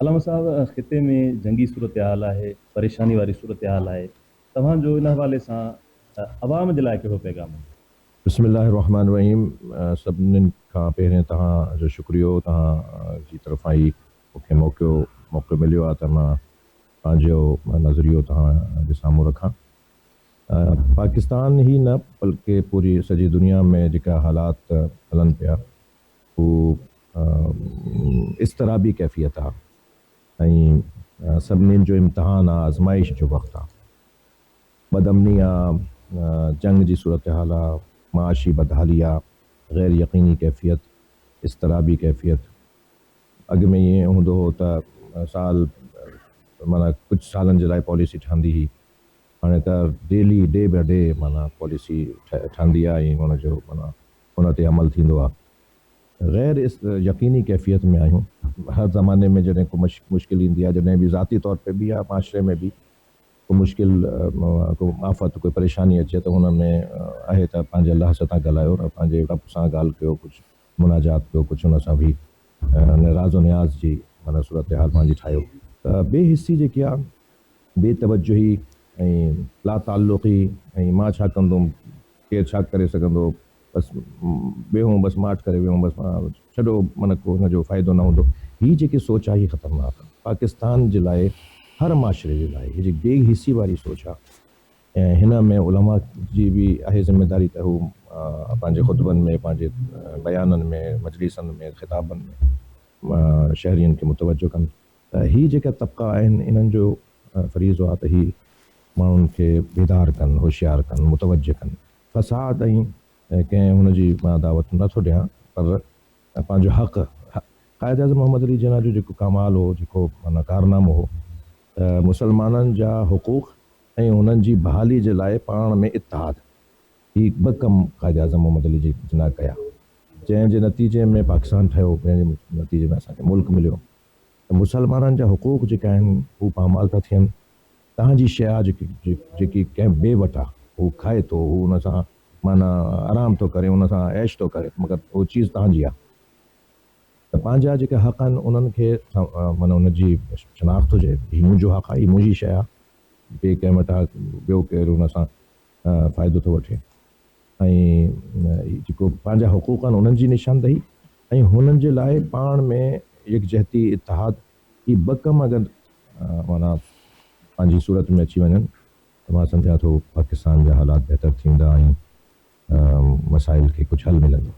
علامه صاحب خطي ۾ جنگي صورتحال آهي، پريشاني واري صورتحال آهي، توهان جو ان حوالي سان عوام جي لاء ڪهڙو پيغام هوندو؟ بسم الله الرحمٰن الرحيم سڀنين کان پهرين توهان جو شڪريو توهان جي طرفان هي مون کي موقعو موقعو مليو آهي ته مان پنهنجو نظريو توهان جي سامهون رکان پاڪستان هي نه بلڪه پوري سڄي دنيا ۾ جيڪا حالات هلن پيا هو اضطرابي ڪيفيت آ ۽ سڀنين جو امتحان آ آزمائش جو وقت آ بدامني آ جنگ جي صورتحال آ معاشي بدحالي آ غير يقيني ڪيفيت اضطرابي ڪيفيت اڳ ۾ ائين هوندو هو ته سال معنيٰ ڪجهه سالن جي لاء پاليسي ٺهندي هئي هاڻي ته ڊيلي ڊي باء ڊي معنيٰ پاليسي ٺهندي آ ۽ ان جو معنيٰ ان تي عمل ٿيندو آ. غير يقيني ڪيفيت ۾ آهيون. هر زماني ۾ جڏهن ڪو مشڪل ايندي آهي، جڏهن به ذاتي طور تي به يا معاشري ۾ به ڪو مشڪل، ڪو آفت، ڪوئي پريشاني اچي ته ان ۾ آهي ته پنهنجي الله سان تان ڳالهايو نه، پنهنجي رب سان ڳالهه ڪيو، ڪجهه مناجات ڪيو، ڪجهه ان سان به ان راز و نياز جي معنيٰ صورتحال پنهنجي ٺاهيو. ته بي حسي جيڪي آهي، بي توجهي ۽ لاتعلقي ۽ مان ڇا ڪندم، ڪير ڇا ڪري سگهندو، بس ويهون بس ماٺ ڪري ويهون بس ڇڏو معنيٰ ڪو ان جو فائدو نه هوندو. هي جيڪي سوچ آهي هي خطرناڪ آهي پاڪستان جي لاء هر معاشري جي لاء هي جيڪي بي حسي واري سوچ آهي ۽ هن ۾ علماء جي به آهي ذميداري ته هو پنهنجي خطبن ۾ پنهنجي بيانن ۾ مجلسن ۾ خطابن ۾ شهرين کي متوجه ڪن ته هي جيڪا طبقا آهن انهن جو فريضو آهي ته هي ماڻهن کي بيدار ڪن هوشيار ڪن متوجه ڪن. فساد ۽ ڪنهن هن جي مان دعوت نه ٿو ڏيان پر پنهنجو حق قائد اعظم محمد علي جناح جو جيڪو ڪمال هو جيڪو معنيٰ ڪارنامو هو ته مسلمانن جا حقوق ۽ انهن جي بحالي جي لاء پاڻ ۾ اتحاد هي ٻه ڪم قائد اعظم محمد علي جناح ڪيا جنهن جي نتيجي ۾ پاڪستان ٺهيو جنهن جي نتيجي ۾ اسان کي ملڪ مليو ته مسلمانن جا حقوق جيڪا آهن هو پامال ٿا ٿين توهان جي شيء آ جيڪي جيڪي ڪنهن ٻئي وٽ آ، هو کائي ٿو، هو ان سان معنيٰ آرام ٿو ڪري، ان سان عيش ٿو ڪري، مگر اهو چيز توهان جي آ ته پنهنجا جيڪي حق آهن انهن کي معنيٰ ان جي شناخت هجي، هي منهنجو حق آ، هي منهنجي شيء آ، ٻئي ڪنهن وٽ آ، ٻيو ڪير ان سان فائدو ٿو وٺي ۽ جيڪو پنهنجا حقوق آهن انهن جي نشاندهي ۽ هنن جي لاء پاڻ ۾ يڪجهتي، اتحاد هي ٻه ڪم اگر معنيٰ پنهنجي صورت ۾ اچي وڃن ته مان سمجهان ٿو پاڪستان جا حالات بهتر ٿيندا ۽ مسائل کي ڪجهه حل ملندو.